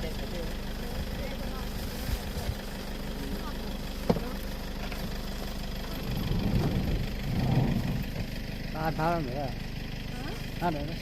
Hnab hnab no, hnab no.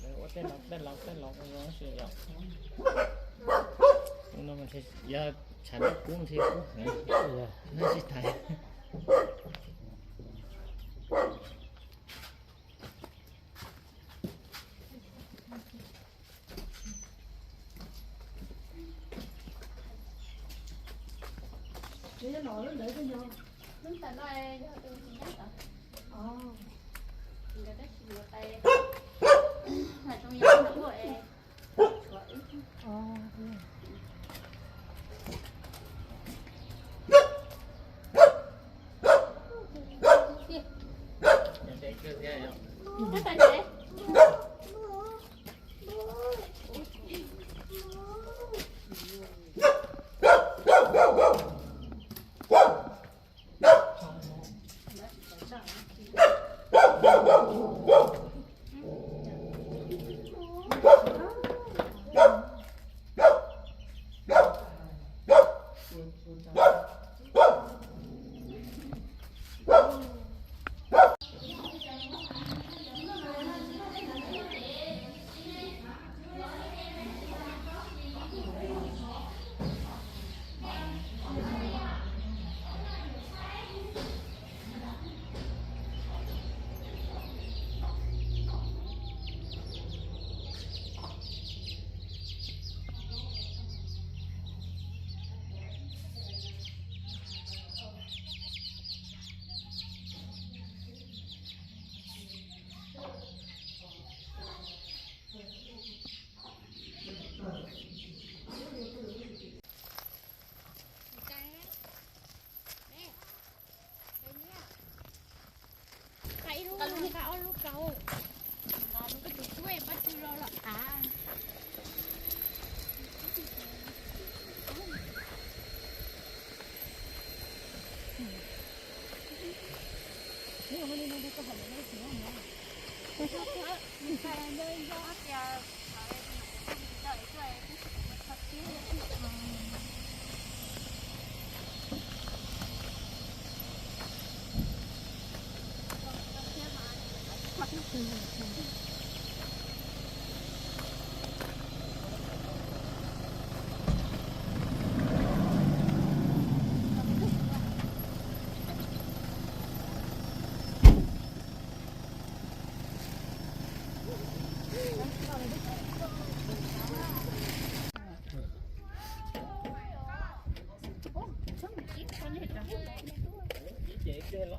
Ua tej laus tej laus tej laus no, yog tshav ntuj kub ntshe kub heev, nej sib thaiv.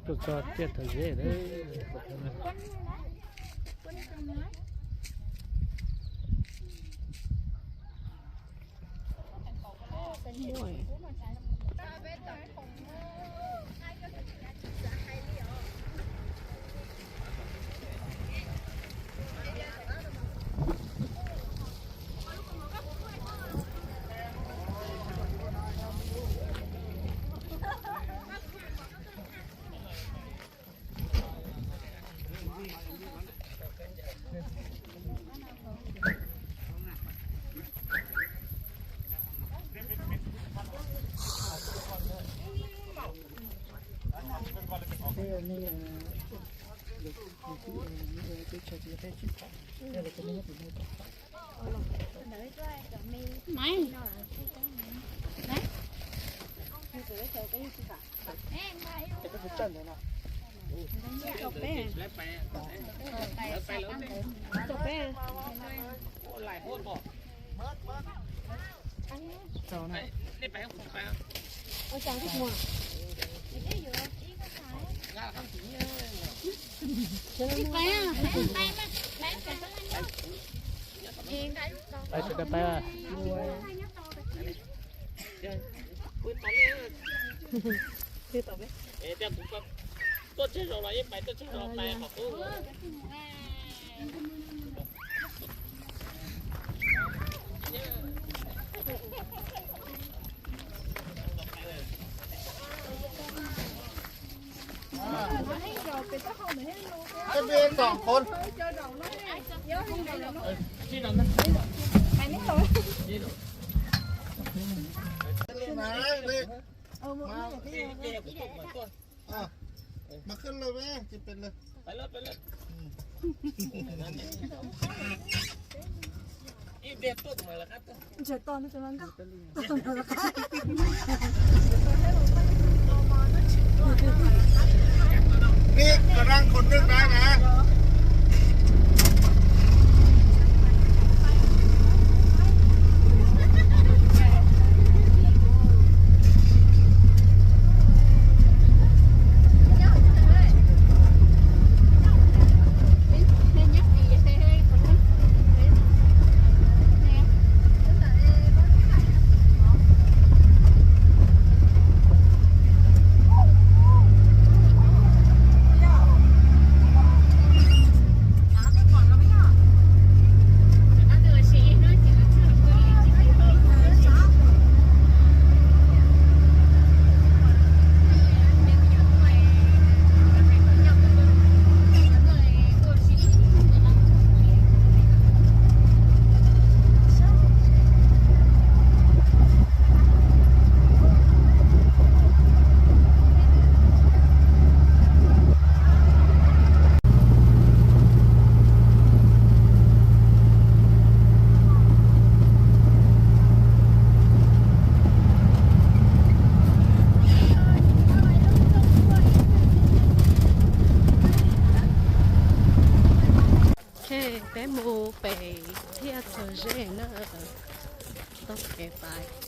Tuaj txog tiaj thaum zeb lawm. Các bên sòng khốn. Đi mà, đi. Mà, à, màขึ้นเลยไหม จะเป็นเลย Nws tau nws tau nqa. Nws tau nqa. Nws tau nqa. Nws tau nqa. Nws tau nqa. Nws tau nqa. Ok, peb mus pem thiaj txog ze na, tau kev pais.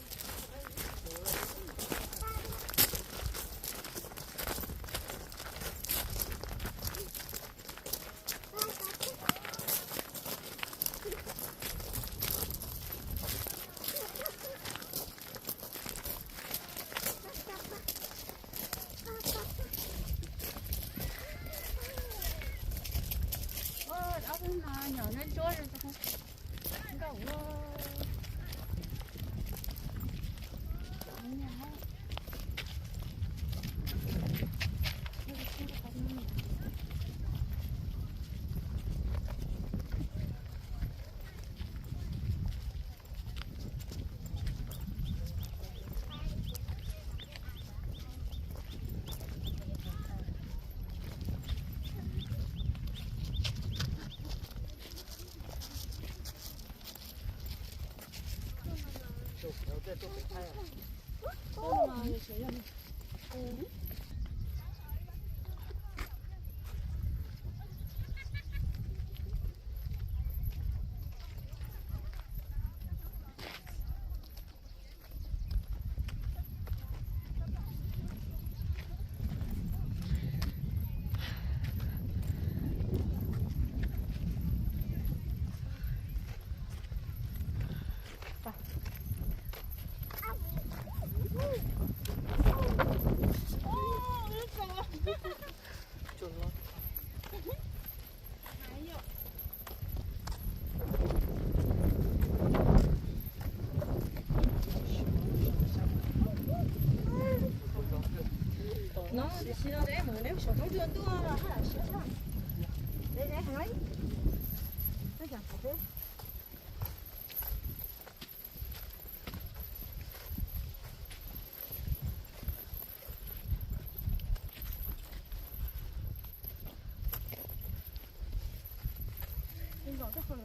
Tuaj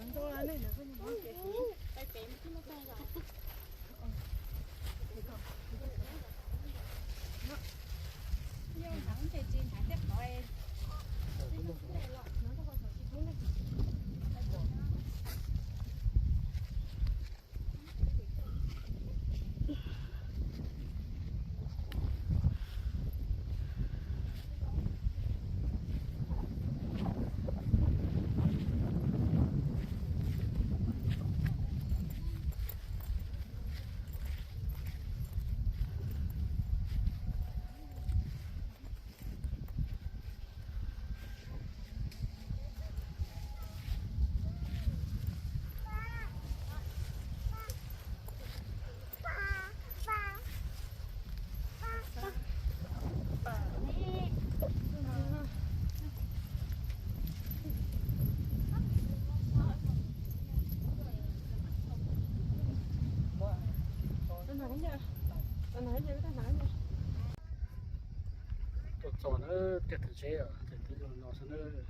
txog na, tej thaum tsheb tej tug zoo li no xwb na,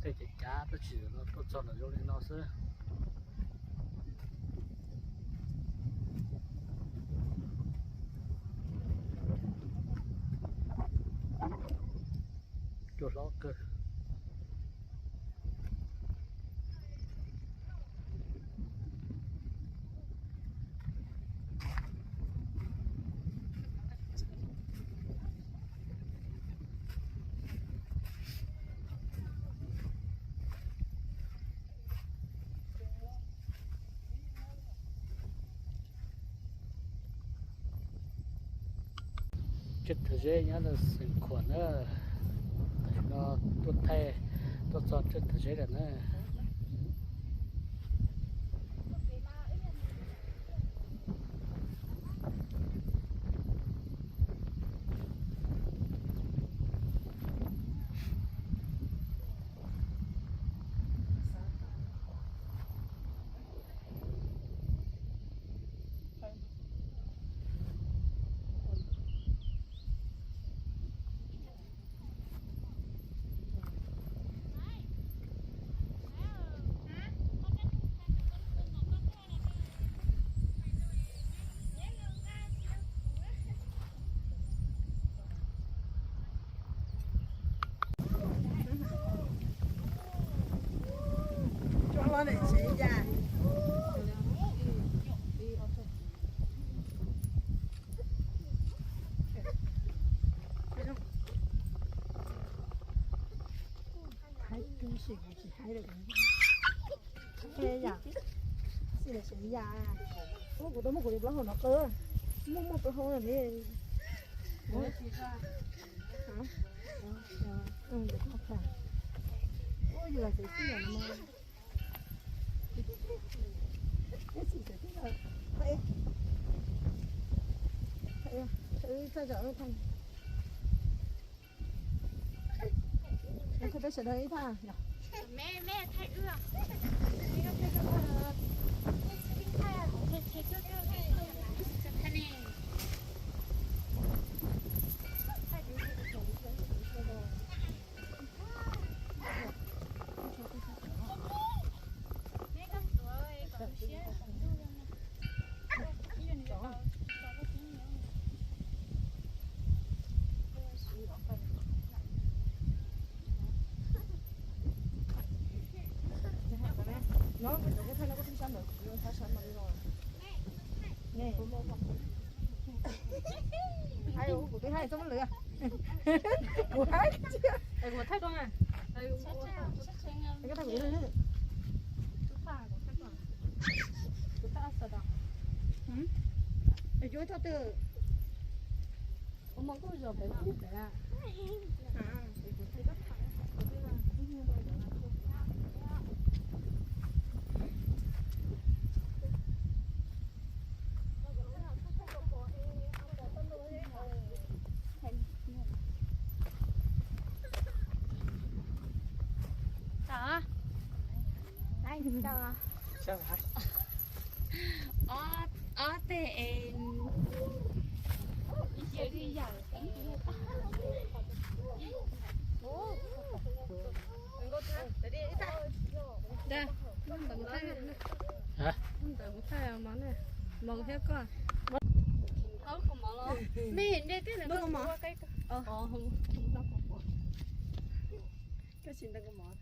tej cav cav tab sis tuaj txog los zoo li no xwb. Cua hlob kawg. Tseb Thaj Zeb nyob rau Xeev Khuam na. Tam sim no tuaj thaij, tuaj txog Tseb Thaj Zeb lawm na. Haib tib si kuv tsis haib lawm. Yam, xij lawm xyov yam. Ub, kuv tau muab kuv cov plaub hau no qw. Muaj muaj plaub hau na ne. Ub, yus los xyov xij lawm no. Ib txhis xyov xij lawm. Thaij zaum ib thaj. Thaij peb sawv daws ib thaj yom. Kuv twb haib txog lwm. Kuv haib. Kuv thaij koj na. Kuv thaij kuv. Yuav txog twg? Ua mov kuj zom pem pem a. Ob, ob teg es yawm li yawm. Mov thiab koj. Mov. Koj tsis ntoo koj mov.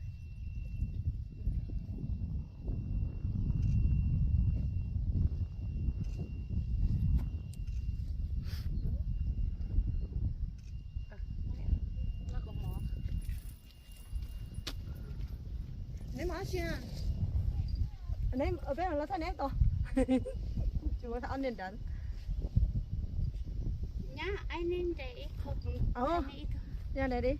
Neb mov tsi? Neb, peb los txhaj neb tau. Tsis muaj thaj ob niag nrad. Yog li.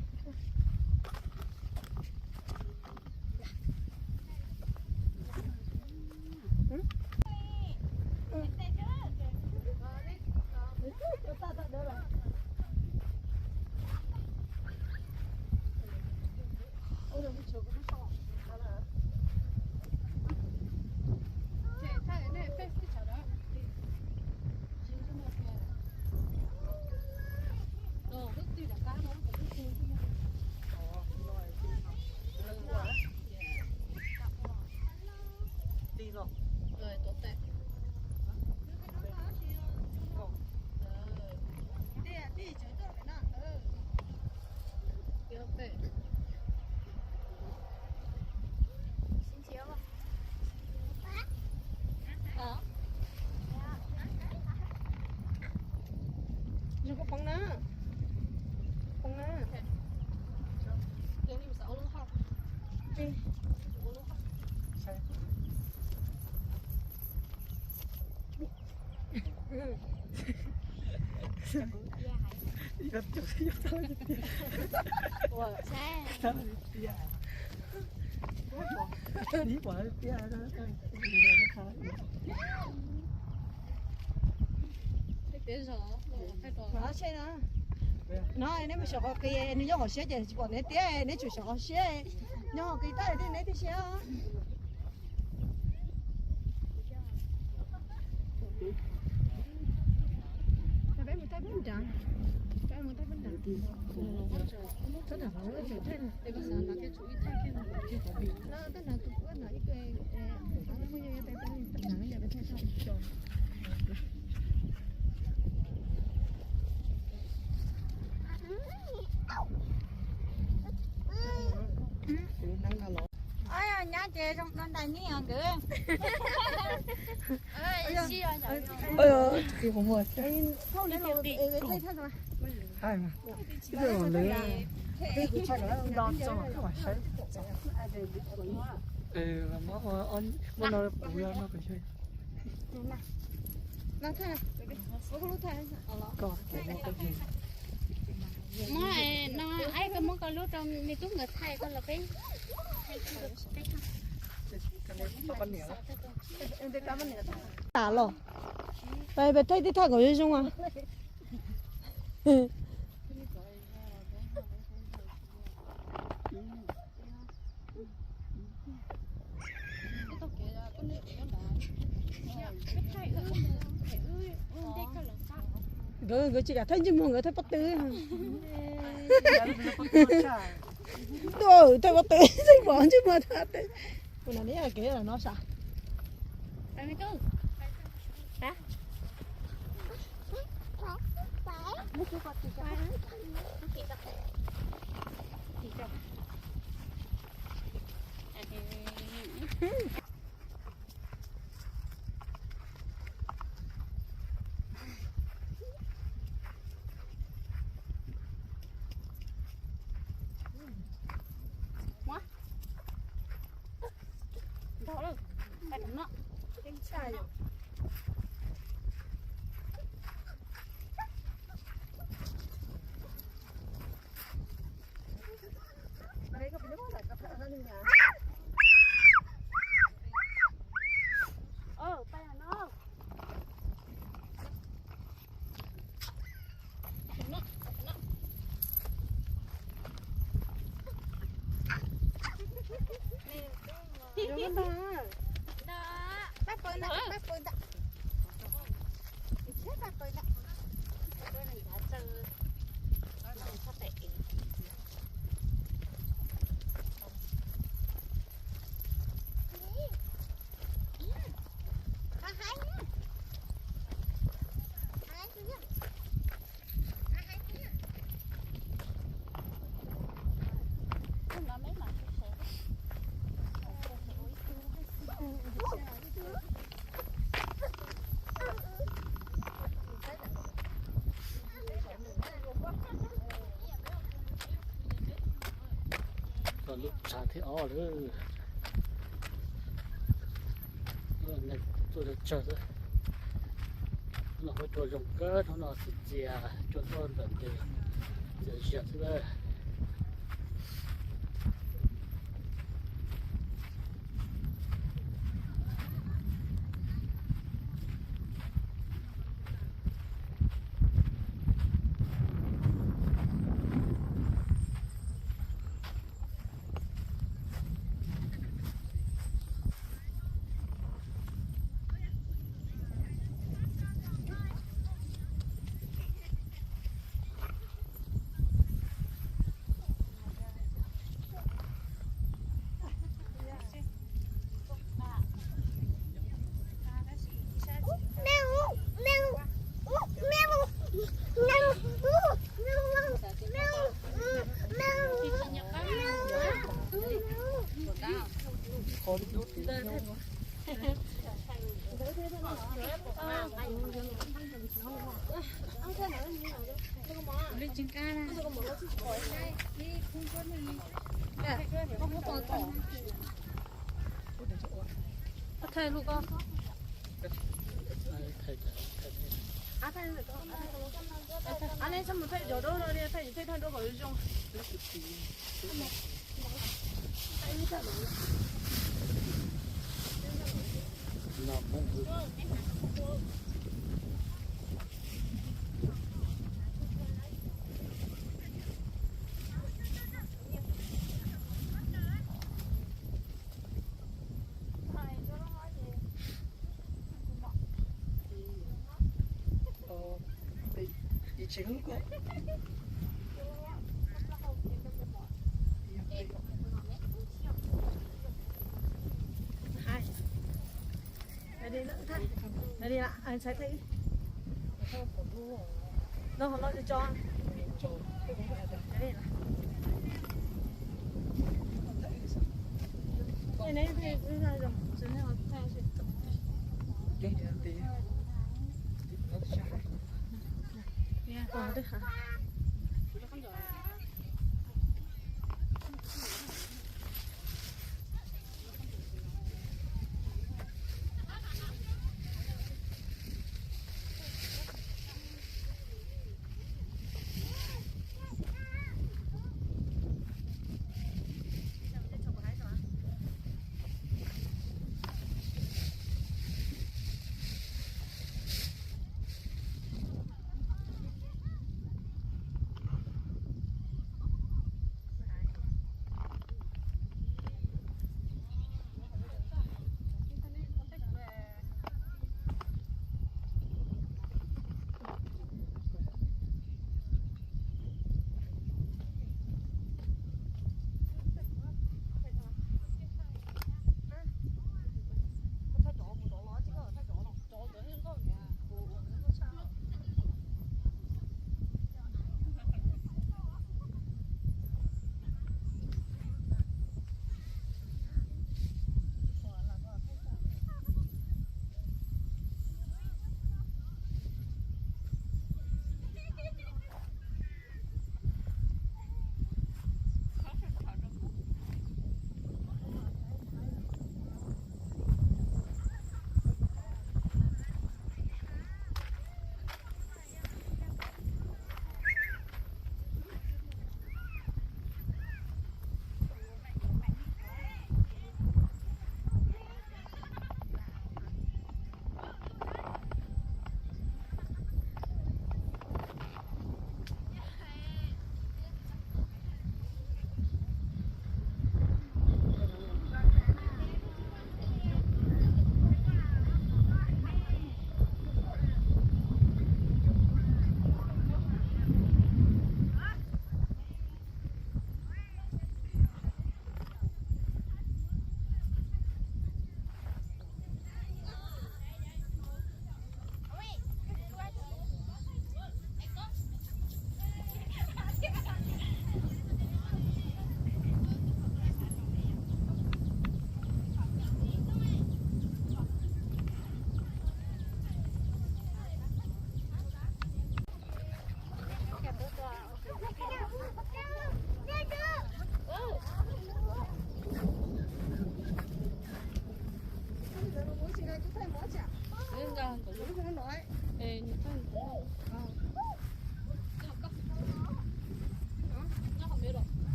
Zoo koj poob na. Poob na. No neb mus xyuas qhov qis, nws nyob hauv siab ces tsis pom neb tiab, neb tsum xyuas qhov siab. Nyob hauv qis tag thiab neb thiaj siab. Peb mus thaij peb nrad, peb mus thaij peb nrad. Tab nrad tus kuv no ib, phooj ywg, peb thaij tau. Nyob ces zoo dua ntais ne os nkawd. Muab no, aib, koj muab koj lub rau me tub nkawd thaij, koj los peb. Tas los, peb thaij tib thaj kom zoo zoo as. Nkawd, nkawd tsis kam thaij ntsej muag, nkawd thaij pob tw. Tuaj thaij pob tw, tsis pom ntsej muag thaij pob tw. Kuv no ne, kev no sav. Lub tshav thib ob lawm. Neeg tuaj tsawg xwb. Hnub no huab cua zoo kawg, hnub no txias txias, cua tuaj ntawm ntws, txias zias xwb lawm. Thaij lub ko. Ab, nej txhob mus thaij cov dawb no, thaij thaij dawb kom zoo.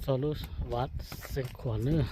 Txog lub vaj Xeev Khuam nawb.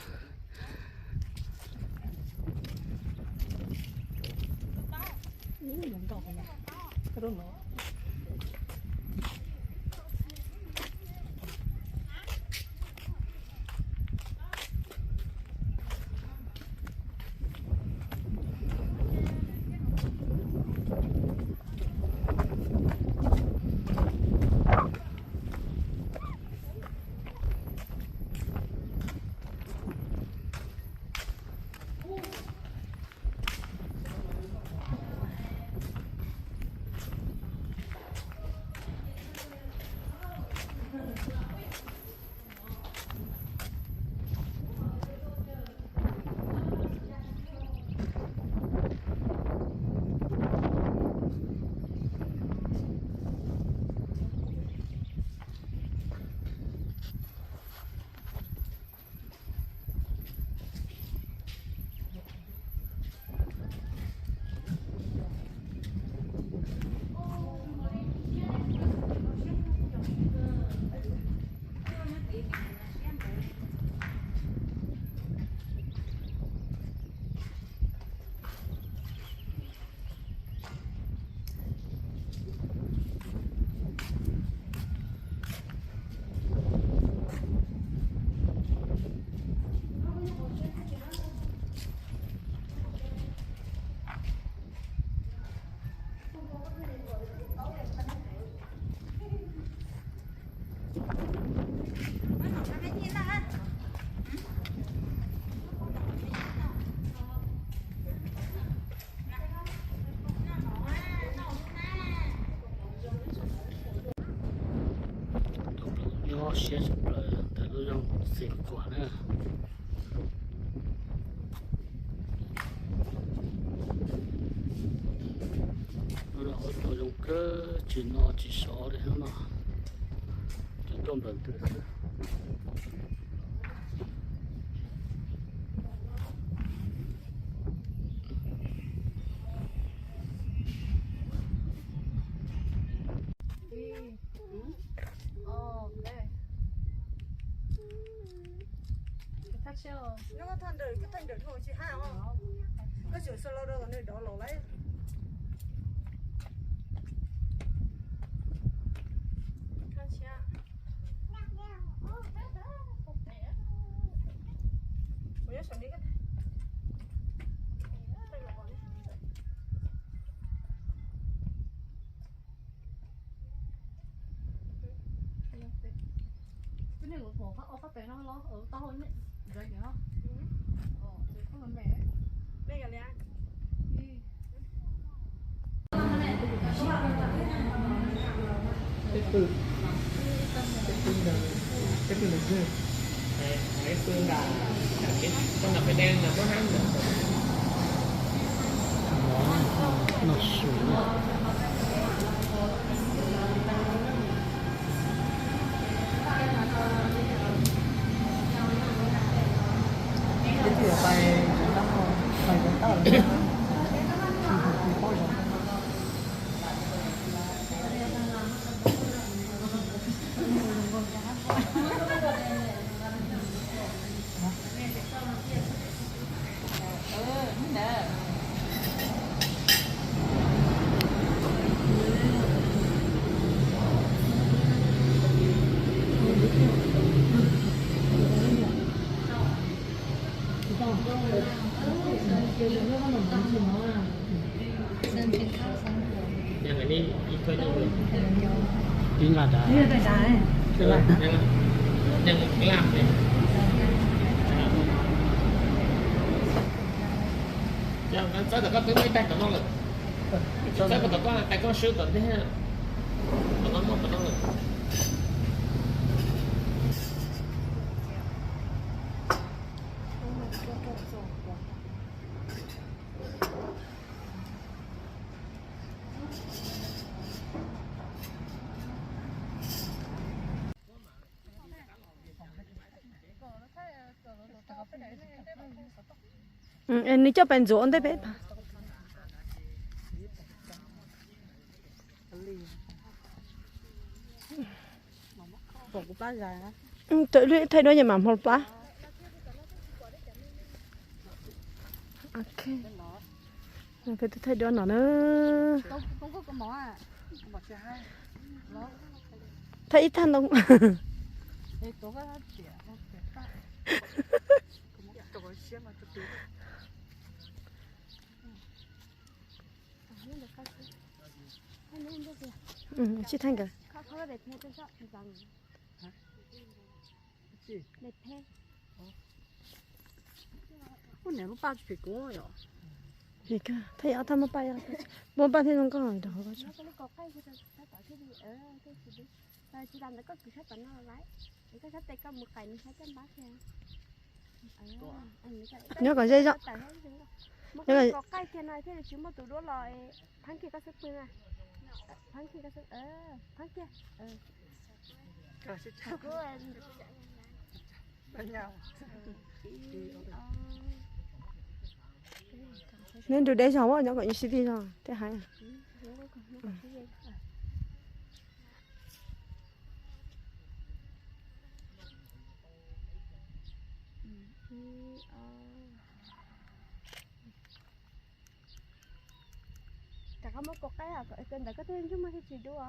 Nyob siab tshaj plaws ntawm lub zos Xeev Khuam na. Lub no ua tau zoo kawg, tsis no tsis sov li no, cov tuaj nplawm ntws xwb. Ib nqa dav. Txawb tom koj twb muaj ib tais tom no lawm. Txawb puas tom koj, tais koj swb tom ntej. Tom no muaj tom no lawm. Nws coj pais ntxuav ua ntej peb. Pom kuv plab zais na. Thaij duab ces mam hmo plab. Ok. Peb twb thaij duab no na. Thaij ib tag ntoo. Sib thaij nkawd. Thaij ob thaj muab paj, muab paj thiaj zoo nkauj rau hauv ko. Nyob kom ze zog. Neb nrug deb zog, nyob kom ib sib tij zog thiab hais. Rov qab muab kua qaib ntawd koj thiaj ntsej muag thiaj tsis dub.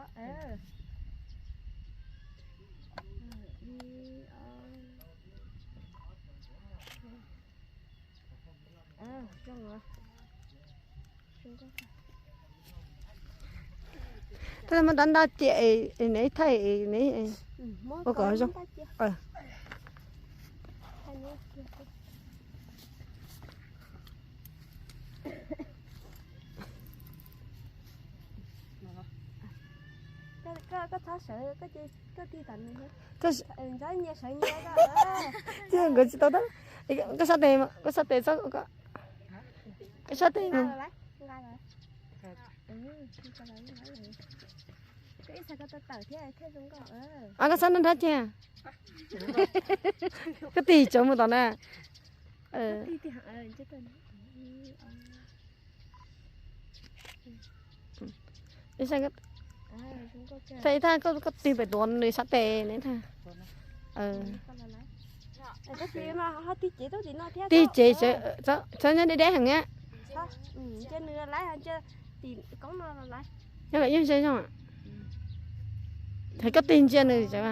Thaij muab dab ntaj cia es neb thaij es neb ua kom zoo. Nkawd tsis tau tab, koj sab tes, koj sab tes, koj sab tes. Koj sab nrab nrab cia. Koj tig tsav mus tom na. Thaij ib thaj koj tig pem tuav nws sab tes ne. Tig ces txhob nyob deb deb heev na. Nyob kom yeej ze zog. Thaum koj tig ntsia nws tsev.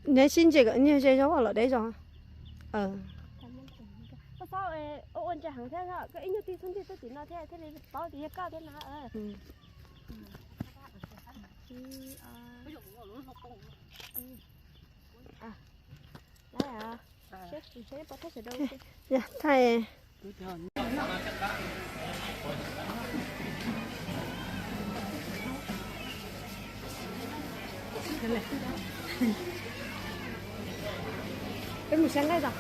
Neb sib ntsia kom nyiag ze zog los deb zog. Ua ntse heev thiab, koj ib nyuag tig xub ntiag tuaj tim no thiab thiaj li paub tias yog koj thiab na. Thaij. Peb mus saib nqaij tso.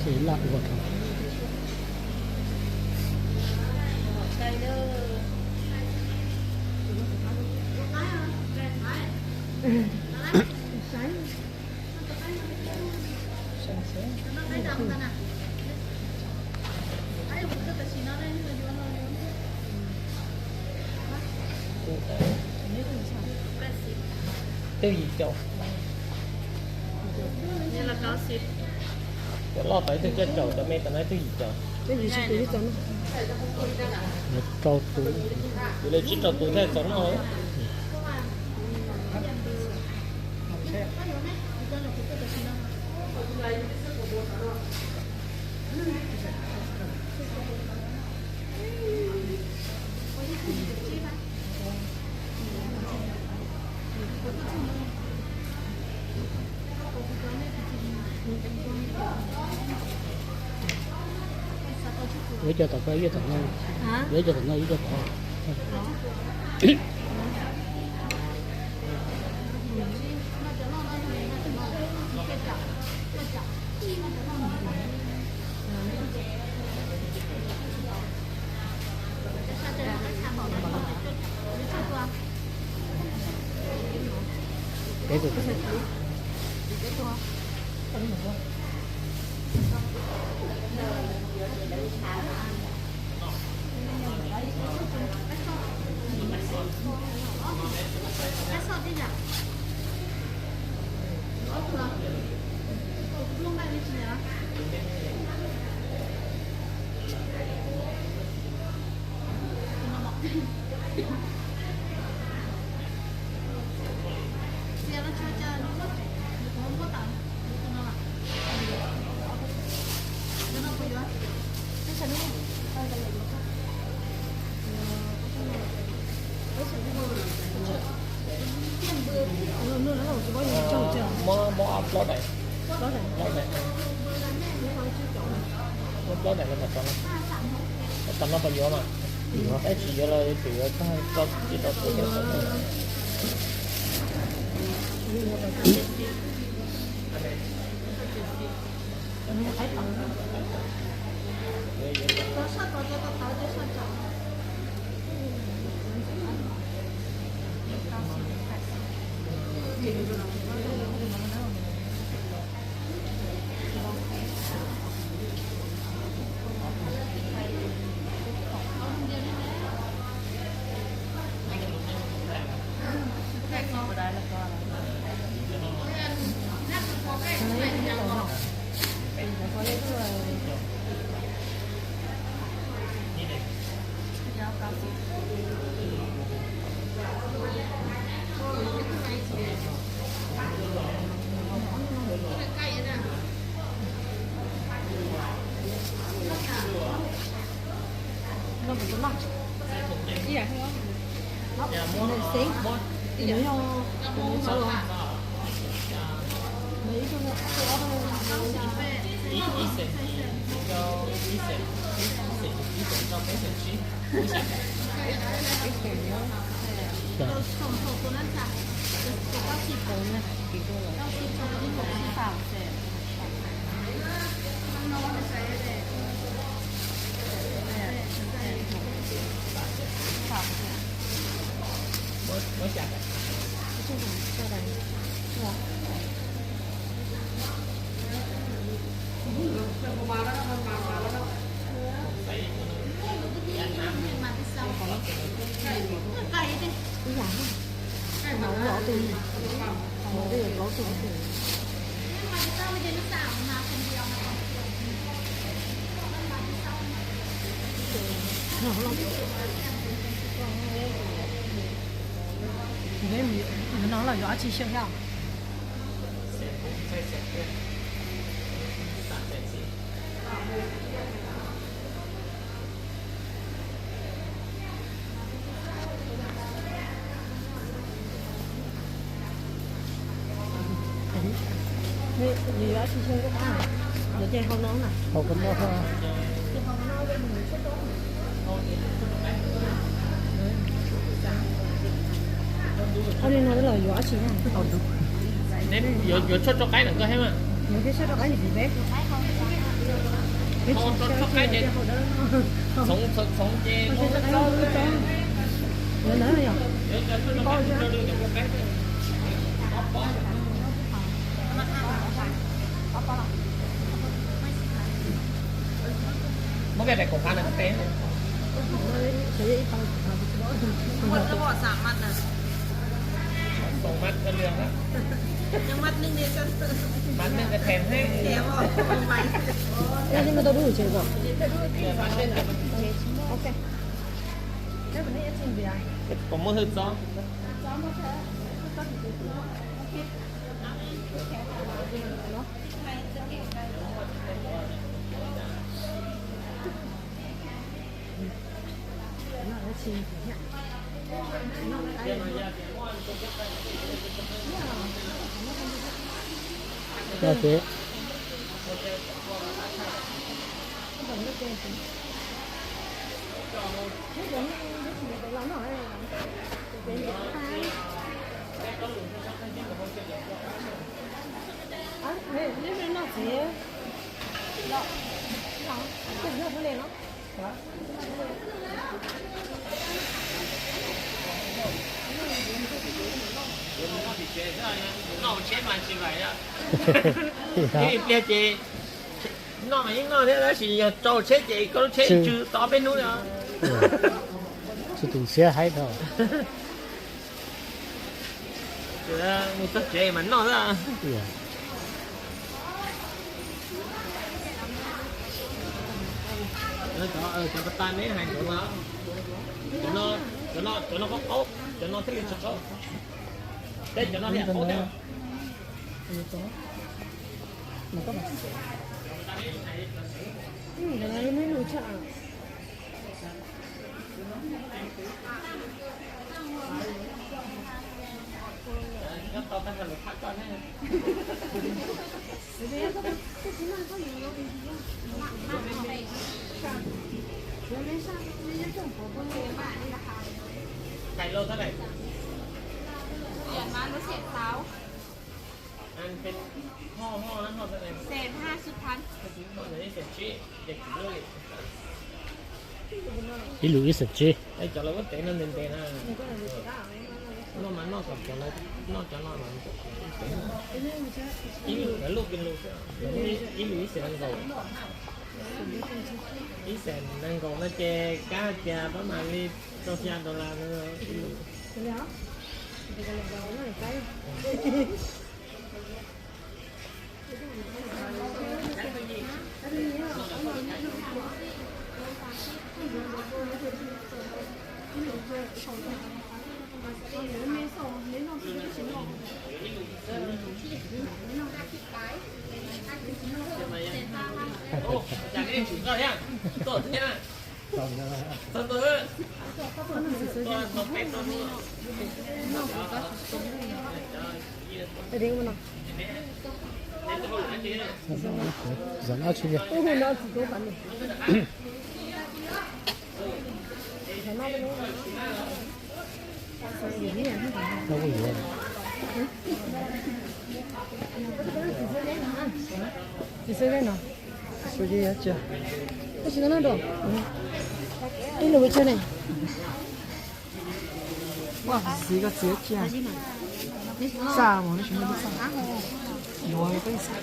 Ces laj ua rau. Twb yim caum. Cov loj tau ib tug cuaj caum, cov me tau no ib tug yim caum. Rau tus, yuav li tsib rau tus thiaj txaus noj. Yuav cov tom ko, yuav tom no, yuav cov tom no, yuav cov tom. Peb tus. Muab, muab ob plaub daim. Plaub daim. Muab plaub daim los tom no. Tom no puas yuav mas? Yuav. Tab sis yuav los yuav tsum yuav tag rau tib rau tus. Ib, ib xees, ib, ib xees, ib xees rau peb xees tsib. No los yuav dab tsi xyaw thiab? Yuav dab tsi xyaw? Yuav ces hau no na. Hau kua moj thiab. Ob li no los yuav dab tsi na? Neb yuav, yuav tshuaj rau qaib ntawm koj thiab mas. Tshuaj rau qaib ces Muab koj daim kaum phav ntawd koj tes. Xoom mas kawg li na. Mas neeg koj them thiab. Puas muaj hwj txob? Noj mas tsis vaim, ib pliag ces noj mas yeej noj thiab, tab sis yog tso tsheb ces koj lub tsheb tsw tau peb hnub li. Tsis tu siab haib dhau. Mus txog tsev mas noj xwb. Cov pas tas neb hais ntawd mas, cov no, cov no qaub qaub, cov no thiaj li tsis qaub. Tej cov no thiaj qaub thiab. Hais los tau lawm. Ib lus ib xees tsib. Cov lawv muab tev no ntev ntev na. Noj mas noj kom cov lawv noj cov no mas ib lus, lawv luj pes lus xwb, ib lus ib xees nees nkaum. Ib xees nees nkaum no ces kav hais tias pab mam li rau xya dollar no ib lus. Zaum no tsis Ib lus pes tsawg ne? Xiv koj txiv cia. Xaj mus, neb tsis muaj lub xaj. Yuav li peb xaj.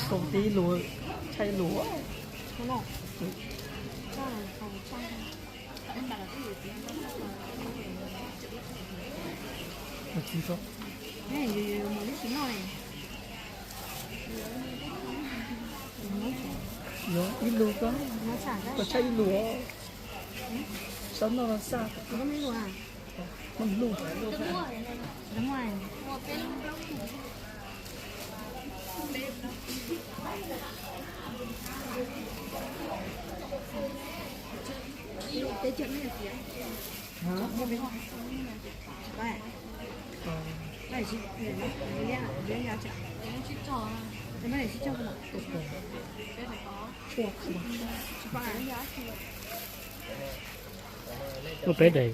Kaum tib lus, tshaj lus. Txiv ko. Yuav ib lub ko, koj tshaj ib lub. Xav noj xaj. Muaj lub. Muaj peb daim.